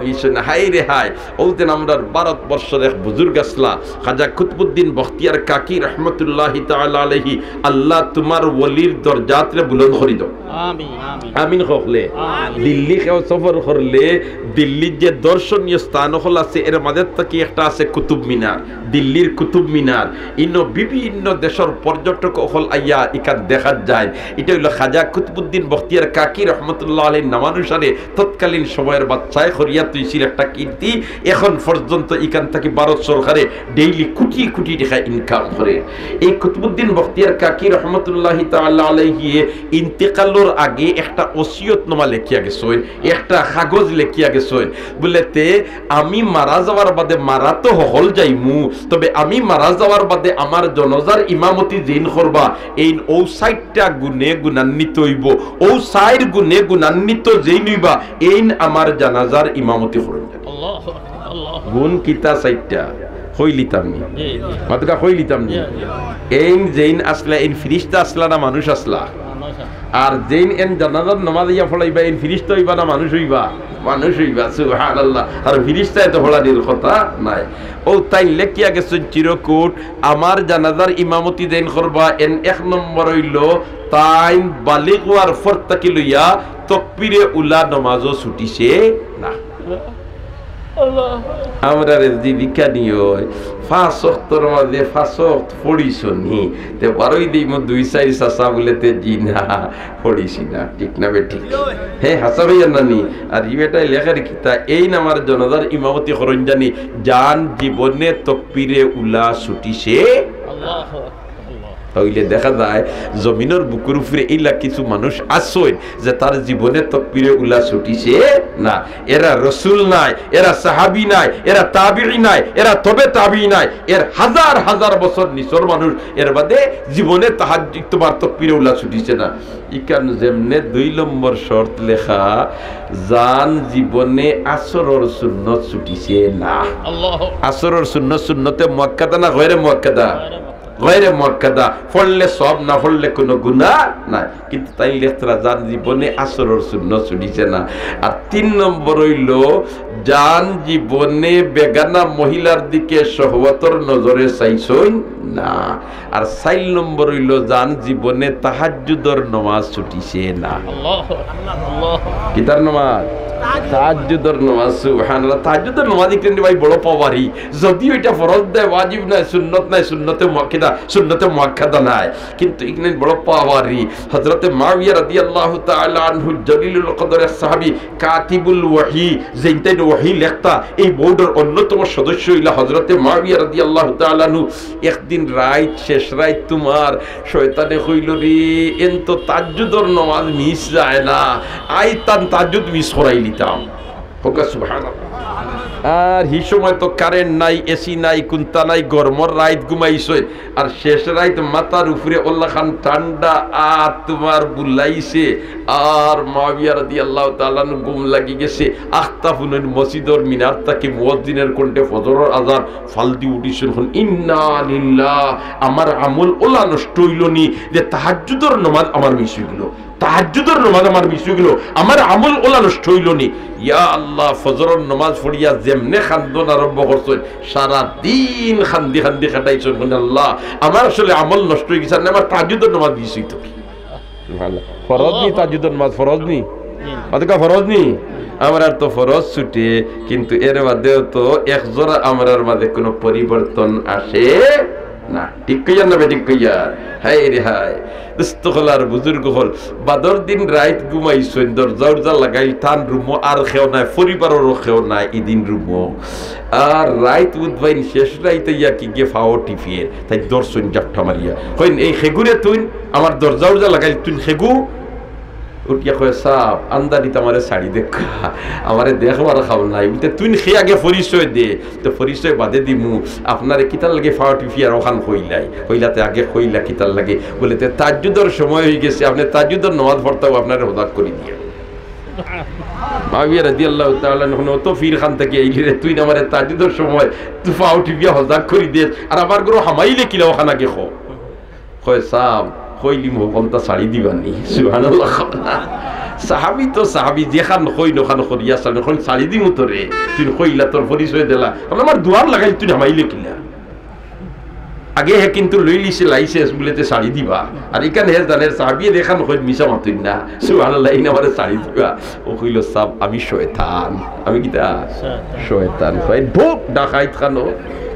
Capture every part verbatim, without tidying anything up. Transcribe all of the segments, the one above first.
ইসে না, হায় রে হায়। অউ যেন আমরার ভারতবর্ষর এক বুজুর্গ আছলা, খাজা কুতবুদ্দিন বখতিয়ার কাকি রহমতুল্লাহি তাআলা আলাইহি, আল্লাহ তুমার ওলির দরজাতরে বুলন্দ করি দেও। আমিন, আমিন। আমিন কইলে। আমিন। দিল্লি কেউ সফর করলে, দিল্লির যে দর্শনীয় স্থান অকল আছে, এর মাঝে থাকি একটা আছে কুতুব মিনার, দিল্লির কুতুব মিনার। ইনো বিভিন্ন দেশর পর্যটক অকল আইয়া ইখান দেখাত যায়। ইটা অইলো খাজা কুতবুদ্দিন বখতিয়ার কাকি রহমতুল্লাহ আলাইহির নামানুসারে তৎকালীন সময়র বাদশায় করিয়া থইছিল একটা কীর্তি। এখন পর্যন্ত ইখান থাকি ভারত সরকারে ডেইলি কোটি কোটি টেকা ইনকাম করে। এই কুতবুদ্দিন বখতিয়ার কাকি রহমতুল্লাহি তাআলা আলাইহি ইন্তেকালর আগে একটা ওসিয়তনামা লেখিয়া গেছইন, একটা কাগজ লেখিয়া গেছইন। বুলে তে আমি মারা যাওয়ার বাদে, মারা তো হকল যাইমু, তবে আমি মারা যাওয়ার বাদে আমার জনাজার ইমামতি যেইন করবা, এইন অউ চাইরটা গুণে গুণান্বিত অইবো, অউ চাইর গুণে গুণান্বিত যেইন অইবা, এইন আমার জানাজার ইমামতি করইন। আল্লাহু আকবার, আল্লাহু আকবার। গুণ কিতা চাইরটা? কইলিতাম নি? জি, জি। মাতুক্কা কইলিতাম নি? জি, জি। এইন যেইন আছলা, এইন ফিরিস্তা আছলা না মানুষ আছলা? মানুষ আছলা। আর যেইন এইন জানাজার নামাজ ইয়া পড়াইবা, এইন ফিরিস্তা অইবা না মানুষ অইবা? মানুষ অইবা, সুবহানাল্লাহ। আর ফিরিস্তায় তো পড়ানির কথা নাই। অউ তাইন লেখিয়া গেছইন চিরকুট, আমার জানাজার ইমামতি যেইন করবা, এইন এক নম্বর অইলো, তাইন বালিগ অওয়ার পর থাকি লইয়া তকবিরে উলা নামাজও ছুটিছে না। আল্লাহ। আমরারে যদি জিকানি অয়, পাঁচ ওয়াক্তর মাঝে পাঁচ ওয়াক্ত পড়িছো নি? তে বারই দিমু দুই চাইর চাচা বুলে তে জি না, পড়িছি না, ঠিক না বেঠিক? হে, হাছা কইয়ার না নি? আর ই বেটায় লেখের কিতা, এইন আমার জনাজার ইমামতি করইন জানি, যান জীবনে তকবিরে উলা ছুটিছে। আল্লাহু আকবার। তাইলে দেখা যায় জমিনর বুকুর উপরে ইলা কিছু মানুষ আছইন যে তার জীবনে তকবিরে উলা ছুটিছে না। এরা রসুল নায়, এরা সাহাবী নায়, এরা তাবিঈ নায়, এরা তবে তাবিঈ নায়, এর হাজার হাজার বছর নিচর মানুষ, এর বাদে জীবনে তাহাজ্জুদ তোমার তকবিরে উলা ছুটিছে না। ইখান যেমনে দুই নম্বর শর্ত লেখা, যান জীবনে আসরর সুন্নত ছুটিছে না। আল্লাহ। আসরর সুন্নত সুন্নতে মুআক্কাদা না গয়রে মুআক্কাদা? গয়রে মুআক্কাদা। পড়লে সওয়াব, না পড়লে কুনু গুনাহ নাই। কিন্তু তাইন লেখতরা যান জীবনে আসরর সুন্নত ছুটিছে না। আর তিন নম্বর অইলো, যান জীবনে বেগানা মহিলার দিকে শহওয়াতর নজরে চাইছইন না। আর চাইর নম্বর অইলো, যান জীবনে তাহাজ্জুদর নমাজ ছুটিছে না। আল্লাহ, আল্লাহ। কিতার নমাজ? তাহাজ্জুদর নমাজ, সুবহানাল্লাহ। তাহাজ্জুদর নমাজ ইখান ভাই বড় পাওয়ারি। যদিও ইটা ফরজ নায়, ওয়াজিব নায়, সুন্নত নায়, সুন্নতে মুআক্কাদা, সুন্নতে মুআক্কাদা নায়, কিন্তু ইখান বড় পাওয়ারি। হযরতে মুআবিয়া রাদিয়াল্লাহু তাআলা আনহু জলিলুল কদর এক সাহাবী, কাতিবুল ওয়াহি, যেইন তাইন ওয়াহি লেখতা, এই বোর্ডর অন্যতম সদস্য অইলা হযরতে মুআবিয়া রাদিয়াল্লাহু তাআলা আনহু। একদিন রাইত, শেষ রাইত তোমার, শয়তানে কইলো, "রে, এন তো তাহাজ্জুদর নমাজ মিস যায় না, আইজ তান তাহাজ্জুদ মিস করাইলিতাম।" কউক্কা সুবহানাল্লাহ। আর হি সময় তো কারেন্ট নাই, এসি নাই, কুন্তা নাই, গরমর রাইত ঘুমাইছইন। আর শেষ রাইত মাথার উপরে অলাখান ঠান্ডা আত তোমার বুলাইছে। আর মুআবিয়া রাদিয়াল্লাহু তাআলা আনহু ঘুম লাগি গেছে। আখতা হুনইন মসজিদর মিনার থাকি মুয়াজ্জিনর কণ্ঠে ফজরর আজান, ফালদি উঠিছইন, কইন, "ইন্না লিল্লাহ, আমার আমল অলা নষ্ট অইলো নি যে তাহাজ্জুদর নমাজ আমার মিস অইগেলো।" তাহাজ্জুদর নমাজ আমার মিস অইগেলো, আমার আমল অলা নষ্ট অইলো নি। ইয়া আল্লাহ, ফজরর নমাজ পড়িয়া যেমনে কান্দন আরম্ভ করছইন, সারা দিন কান্দি কান্দি কাটাইছইন। কইন, "আল্লাহ, আমার আসলে আমল নষ্ট অইগেছে, আর না আমার তাহাজ্জুদর নমাজ মিস অইতো কি?" সুবহানাল্লাহ। ফরজ নি তাহাজ্জুদর নমাজ, ফরজ নি? জি। অতকা ফরজ নি? আমরার তো ফরজ ছুটে, কিন্তু এর বাদেও তো এক জোড়া আমরার মাঝে কুনু পরিবর্তন আসে না। ঠিক কইয়ার না বেঠিক কইয়ার? হায় রে হায়। দোস্ত অকল আর বুজুর্গ অকল, বাদর দিন রাইত ঘুমাইছইন, দরজা উরজা লাগাইল, তান রুমো আর কেউ নাই, পরিবাররও কেউ নাই ইদিন রুমো। আর রাইত উঠবাইন, শেষ রাইত আইয়া কিগে পাও টিপিয়ে, তাইন ধরছইন জাপটা মারিয়া। কইন, "এই কেগুরে তুইন, আমার দরজা উরজা লাগাইল তুইন কেগু?" উঠিয়া কয়, "সাব, আন্দারিত আমারে ছাড়ি দেউক্কা, আমারে দেখবার কেউ নাই।" বুলে তে, "তুইন কে আগে পরিচয় দে।" "তে পরিচয় বাদে দিমু, আপনারে কিতার লাগি পাও টিপিয়ার অখান কইলাই?" কইলা, "তে আগে কইলা কিতার লাগি?" বুলে, "তে তাহাজ্জুদর সময় অইগেছে, আপনে তাহাজ্জুদর নমাজ পড়তা, আপনারে হজাগ করি দিয়া।" মুআবিয়া রাদিয়াল্লাহু তাআলা আনহু কইন, "অত পীর খান থাকি আইলি রে, তুইন আমারে তাহাজ্জুদর সময় তুই পাও টিপিয়া হজাগ করি দেস, আর আমার ঘরো হামাইলে কিলা অখান আগে ক।" কয়, "সাব, কইলিমু হকলতা ছাড়ি দিবা নি?" সুবহানাল্লাহ। সাহাবি তো সাহাবি, যেখান কইন অখান করিয়া ছাড়ি, কইন ছাড়ি দিমু তোরে, তুই কইলা তোর পরিচয় দিলা, অখন আমার দুয়ার লাগাইল তুই হামাইলে কিনা? আগে হে কিন্তু লইলিছে license বুলে তে ছাড়ি দিবা, আর ইখান হে জানের সাহাবিয়ে যেখান কইন মিছা মাতইন না, সুবহানাল্লাহ, ইন আমারে ছাড়ি দিবা। ও কইল, "সাব, আমি শয়তান।" আমি কিতা? শয়তান। শয়তান। কয়, "ঢোক ডাকাইত খানো।"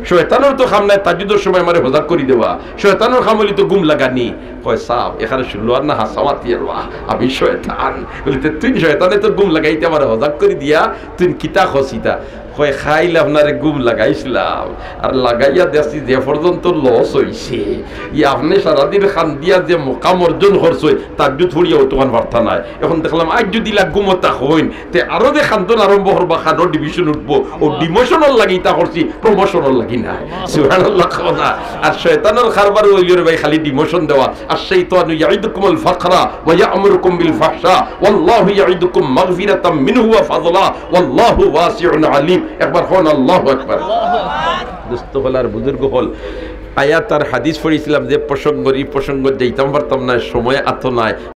শয়তানর তো কাম নাই তাহাজ্জুদর সময় আমারে হজাগ করি দেওয়া, শয়তানর কাম অইল তো ঘুম লাগানি। কয়, "সাব, এখানে শুনলো আর না হাসামাতি আর বা, আমি শয়তান।" বলি, "তে তুই শয়তানে তো ঘুম লাগাইতে আমারে হজাগ করি দিয়া, তুই কিতা খসিতা?" কয়, "খাইল আপনারে ঘুম লাগাইছিলাম, আর লাগাইয়া দেখছি যে পর্যন্ত loss অইছে, ই আপনে সারাদিন কান্দিয়া যে মোকাম অর্জন করছইন, তাহাজ্জুদ পড়িয়া অতখান পারতা নায়। এখন দেখলাম আইজ যদি ইলা ঘুমো থাকইন, তে আরো যে কান্দন আরম্ভ করবা, কান্দর division উঠবো, ও demotion-র লাগি ইতা করছি, promotion-র লাগি না।" সুবহানাল্লাহ, কও না। আর শয়তানর কারবার অইল রে ভাই, খালি demotion দেওয়া। "আশ-শাইতানু ইয়াইদুকুমুল ফাকরা ওয়া ইয়া'মুরুকুম বিল ফাহশা, ওয়াল্লাহু ইয়াইদুকুম মাগফিরাতাম মিনহু ওয়া ফাদলা, ওয়াল্লাহু ওয়াসিউন আলিম।" একবার কও না, "আল্লাহু আকবার।" দোস্ত অকল আর বুজুর্গ অকল, আয়াত আর হাদিস পড়ছিলাম যে প্রসঙ্গ, ই প্রসঙ্গ যাইতাম পারতাম না, সময় আতো নাই।